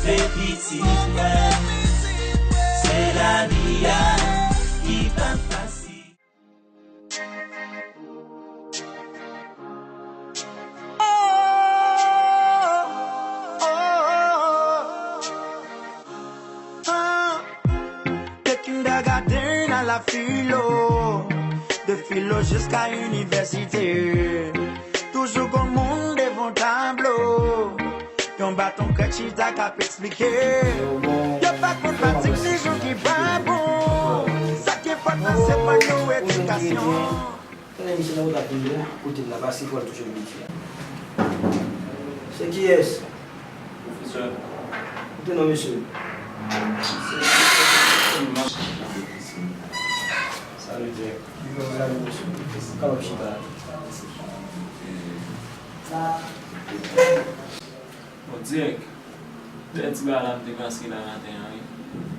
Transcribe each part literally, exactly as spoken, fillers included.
Fè pitit mwen, se lavi a ki pa fasil. De kindergarten a la filo, de filo jiska inivèsite. Toujou gon moun devan tablo. Yon baton krèk chita k ap eksplike. Yo pa konn pratik ni jou ki pa bon. Sa ki enpòtan se ban yo edikasyon. Tande misye nan wout ap vin la, kote m la, paske fò l touche piti a. Se kiyès? Pwofesè. Kote non misye? Se, se, se, se, se, Salut, Jack. Yo, la, yo, sou. Kòman w chita? Bon, dirèk. Dèyè ti bagay la, m te panse la maten an, wi.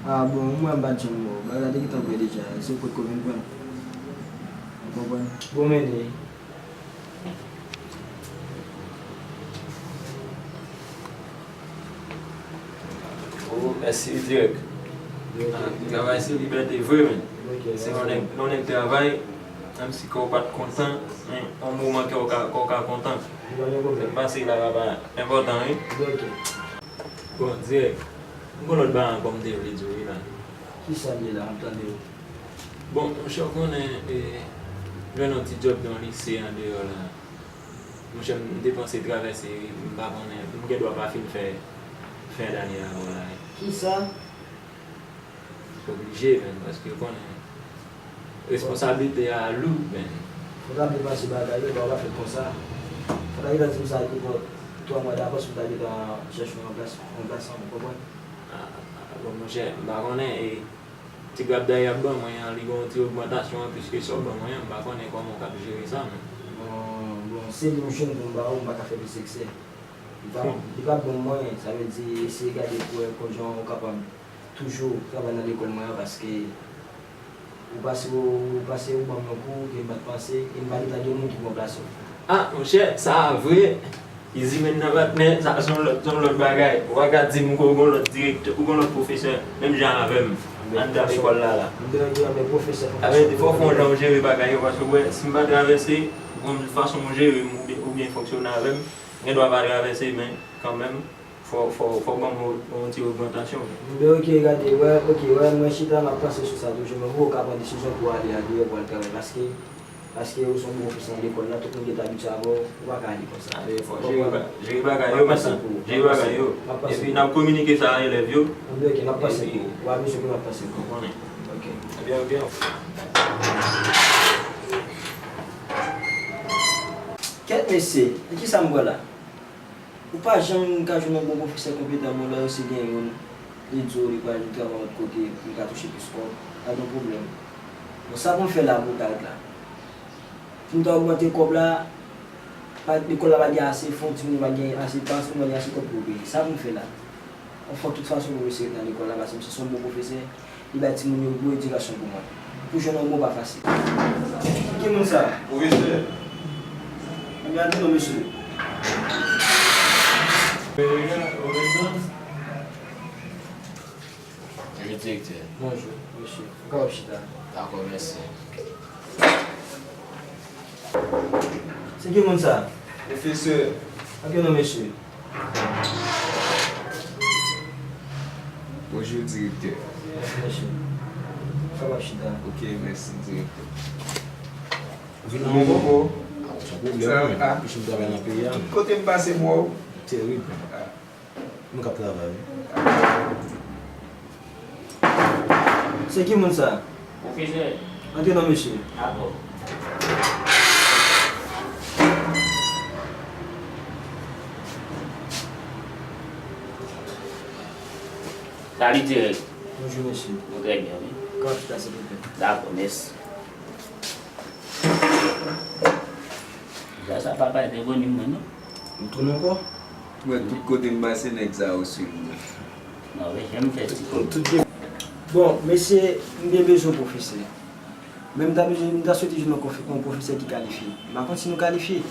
Ah, bon, mwen, m pa t janm wè w. Bagay la te gentan prè deja. Se potko vin pran m. Ou konprann? Bon, men, Oh, mèsi, dirèk. Ah, travay se libète vre, men. Se yon nèg, yon nèg travay, menm si kè w pa t kontan, men yon moman kè w ka, kè w ka kontan. Sa k pase la, papa, enpòtan, wi. Bon, dirèk. M gon lòt bagay ankò m te vle di w, wi, la. Kisa l ye la, m ap tande w? Bon, monchè, w konnen, e, jwenn yon ti djòb nan lise andeyò la. Monchè, m te panse travèse, wi, m pa konnen, m gen dwa pa fin fè fen dane a bò la, wi. Kisa? Oblije, menn, paske w konnen, responsablite a lou, menn. Fò w ta byen pase bagay yo, bagay w pa fèt konsa. Fò w ta gentan di m sa depi twa mwa davans, pou m ta gentan chèche yon ranplas-, ranplasan, ou konprann? Ah, ah, bon, monchè, m pa konnen, e, ti grab dayè y ap ban mwen an, li gen yon ti ogmantasyon an plis ke sa w ban mwen an, m pa konnen kòman w k ap jere sa, menn. Bon, bon, se li m jwenn pou m ba ou, m pa ka fè plis eksè. Li p ap, li p ap bon mwen, sa vle di, eseye gade pou wè kòman w kapab toujou travay nan lekòl mwen an, paske ou pase, ou pase, ou ban m yon kou ke m pa t panse, e m pa gentan gen moun ki pou ranplase w. Ah, monchè, sa a vre. Izi menm nan patnè, sa se yon lòt, se yon lòt bagay. Ou pa ka di m ke w gen yon lòt direktè, ou gen yon lòt pwofesè, menm jan avè m, anndan lekòl la la. Sa vle di, fò w fè yon jan w jere bagay yo, paske w wè, si m pa travèse, ou konn fason w jere m, oubyen, oubyen fonksyone avè m, gen dwa pa travèse, men kanmenm, fò, fò, fò w ban m yon, yon ti ogmantasyon. Ben, oke, gade, wè, oke, wè, mwen chita, m ap panse sou sa toujou, men ou ka pran desizyon pou w ale andeyò pou w al travay, paske Paske ou se yon bon pwofesè nan lekòl la, tout moun gentan abitye avè w, ou pa ka ale konsa. A, men fò jere ba-, jere bagay yo, men sa. Jere bagay yo. Epi n ap kominike sa a elèv yo. Anben, oke, m ap panse pou ou. Ou abitye pou m ap panse pou ou. Ou konnen. Oke. Ebyen, oke. Kèt mesye, e kisa m pran la? Ou pa janm ka jwenn yon bon pwofesè konpetan, bon, lè yo si gen youn, li di w li pral travay yon lòt kote pou l ka touche plis kòb, pa gen pwoblèm. Bon, sa pou m fè la pou w ta ret la? Pou m ta ogmante kòb la, pa, lekòl la pa gen ase fon, timoun yo pa gen ase, pa timoun pa gen ase kòb pou yo peye. Sa pou m fè la? Bon, fò tout fason pwofesè ret nan lekòl la, paske misye se yon bon pwofesè. Li bay timoun yo bon edikasyon pou mwen. Pou jwenn yon bon pa fasil. Ki moun sa? Pwofesè. Ebyen, antre non, mesye. Bonjou, direktè. Bonjou, mesye. Ou kapab chita. Dakò, mèsi. Se ki moun sa? Pwofesè. Antre non, mesye. Bonjou, direktè. Mèsi, mesye. Ou kapab chita. Oke, mèsi, direktè. Ou vin ankò? Ou vin ankò? Ah, se yon pwoblèm, sa, men. Ah. Misye m travay nan peyi a, men. Tout kote m pase, m wè w. Terib. Ah. Mwen k ap travay, wi. Se ki moun sa? Pwofesè. Antre non, mesye. Dakò. Salut, dirèk. Bonjou, mesye. Nou trè byen, wi. Kòman chita, silvouplè? Dakò, mèsi. Sa, sa pa pale de voni mwen, non. M tounen ankò. Mwen, tout kote m pase, nèg sa yo swiv mwen. Non, men, janm fè ti kòb. Bon, mesye, m byen bezwen pwofesè. Men m ta bezwen, m ta swete jwenn yon konfe-, yon pwofesè ki kalifye. M pa konn si nou kalifye.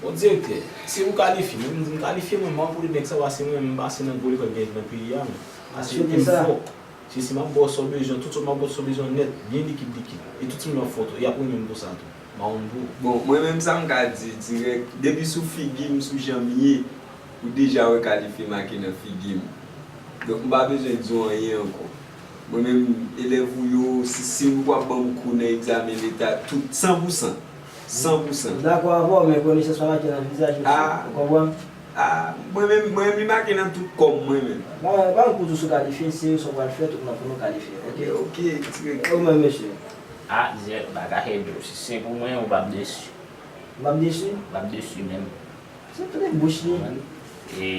Bon, direktè, si ou kalifye, mwen menm di m kalifye, mwen, m ap voye nèg sa, paske mwen menm m pase nan gwo lekòl gen nan peyi a, mwen. Paske m fò. Si, si m ap ba w sa w bezwen, tout sa m ap ba w sa w bezwen nèt, byen likid, likid. E tout timoun yo ap fè w tou, y ap renmen m pou sa tou. M a on pou. Bon, mwen menm sa m ka di dirèk, depi sou figi m, sou jan m ye, ou deja wè kalifye make nan figi m. Donk, m pa bezwen di w anyen ankò. Mwen menm, elèv ou yo, si, si w ap ban m kou nan egzamen leta, tout, san pou san. San pou san. M dakò avè w, men konesans pa make nan vizaj, mesye. Ou konprann? Ah, mwen menm, mwen menm, li make nan tout kò m, mwen menm. Ban, ban m kou tou sou kalifye, se sa w pral fè, tout moun ap konn ou kalifye, oke? Ok, ti rete. E ou menm, mesye? Ah, Zèk, m pa kache di w, si se pou mwen, ou p ap desi. Ou p ap desi? Ou p ap desi menm. Se tande bouch li. Konprann? E,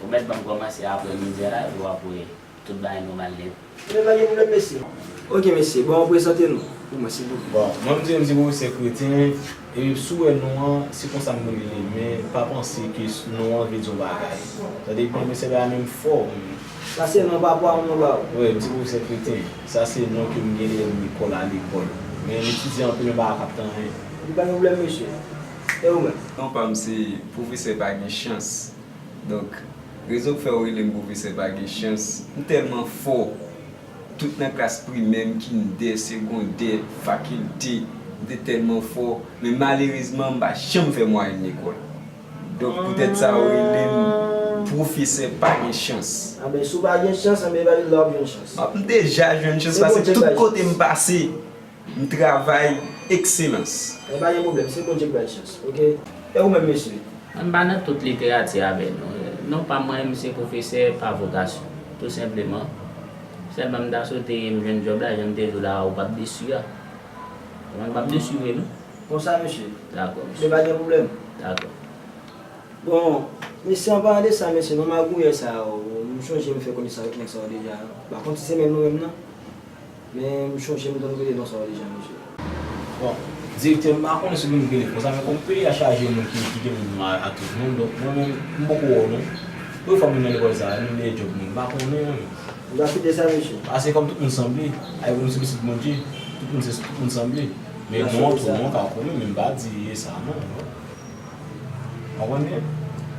ou mèt ban m kòmanse apre midi a la, epi w ap wè. Tout bagay nòmal nèt. Men pa gen pwoblèm, mesye. Ok, mesye. Bon, prezante nou pou mwen, silvouplè. Bon, mwen, m di, m di pwofesè Kreten, e si w wè non an, se konsa m rele, men pa panse ke non an vle di yon bagay. Tande byen, mesye, bagay menm fò. Sa se non pa pou ou, non pa ou. Wi, m di pwofesè Kreten. Sa se non ke m gen lè m lekòl, a lekòl. Men m etidye anpil, men bagay k ap tan anyen. Li pa gen pwoblèm, mesye. E ou menm? Non pa m se pwofesè pa gen chans. Donk, rezon k fè yo rele m pwofesè pa gen chans, m tèlman fò, tout nan klas primè m, kindè, segondè, fakilte, m te tèlman fò, men malerezman, m pa janm fè mwayèn lekòl. Donk, poutèt sa, yo rele m pwofesè pa gen chans. Anben, si w pa gen chans, anben, epa lè w ap jwenn chans. M ap deja jwenn chans, paske tout kote m pase, M travay ekselans. E pa gen pwoblèm, se Bondye k bay chans, oke? E ou menm, mesye? Mwen pa nan tout literati avè nou. Non pa mwen, m se pwofesè pa vokasyon, tou senpleman. Sèlman m ta swete m jwenn djòb la, jan m te di w la, ou p ap desi a. Mwen p ap desi vre, non. Konsa, mesye? Dakò, mesye. Men pa gen pwoblèm. Dakò. Bon, mesye, an palan de sa, mesye, non magouyè sa yo, m chonje m fè konesans avèk nèg sa yo deja. M pa konn si se menm nou menm nan. Men m chonje m tann rele non sa yo deja, mesye. Bon, direktè, m pa konnen si w konn rele konsa, men kòm peyi a chaje moun ki, ki gen moun a, a tout moun, donk mwen menm, m poko wè w non. Premye fwa m vin nan lekòl sa a, menm lè djòb mwen, m pa konnen mwen menm. M ka fete sa, mesye. Paske kòm tout moun sanble, ayè pou nou se pitit Bondye, tout moun se, tout moun sanble. Men non an tou, non ka konnen, men m pa di e sa non. Konprann byen?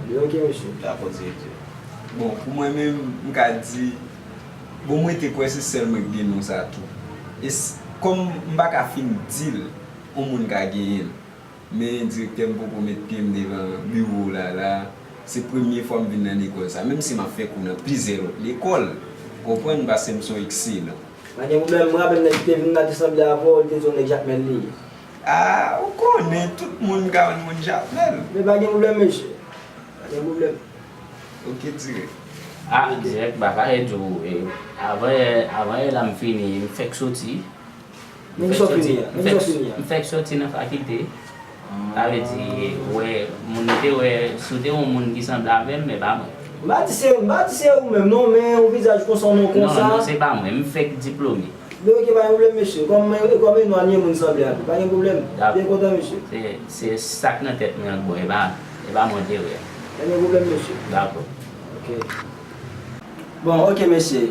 Byen, ok, mesye. Dakò, direktè. Bon, pou mwen menm, m ka di, bon, mwen te kwè se sèl mwen ki gen non sa tou. E s-, kòm m pa ka fin di l, yon moun ka genyen l. Men direktè, m poko met pye m devan biwo w la, la. Se premye fwa m vin nan lekòl sa, menm si m ap fè kou nan plizyè lòt lekòl, konprann, paske m se yon ekselan. Pa gen pwoblèm, mwen rapèl nèg ki te vin la te sanble avè w, li te di w nèg Jakmèl li ye. Ah, ou konnen, tout moun ka yon moun Jakmèl. Men pa gen pwoblèm, mesye. Pa gen pwoblèm. Ok, dirèk. Ah, dirèk, m pa ka di w, e, avan yè, avan yè la m fini, m fèk soti. Men kisa w fini a? Men kisa w fini a? M fèk soti nan fakilte. Sa vle di, wè, moun yo te wè, si w te yon moun ki sanble avè m, men pa mwen. M pa di se, m pa di se ou menm, non, men yon vizaj konsa, yon non konsa. Non, non, se pa mwen. M fèk diplome. Men ok, pa gen pwoblèm, mesye. Kòm, kòm e nwa, ni moun sanble avè w. Pa gen pwoblèm. Byen kontan, mesye. Se, se sa k nan tèt mwen an k bon, e pa, e pa mwen te wè. Pa gen pwoblèm, mesye. Dakò. Ok. Bon, ok, mesye.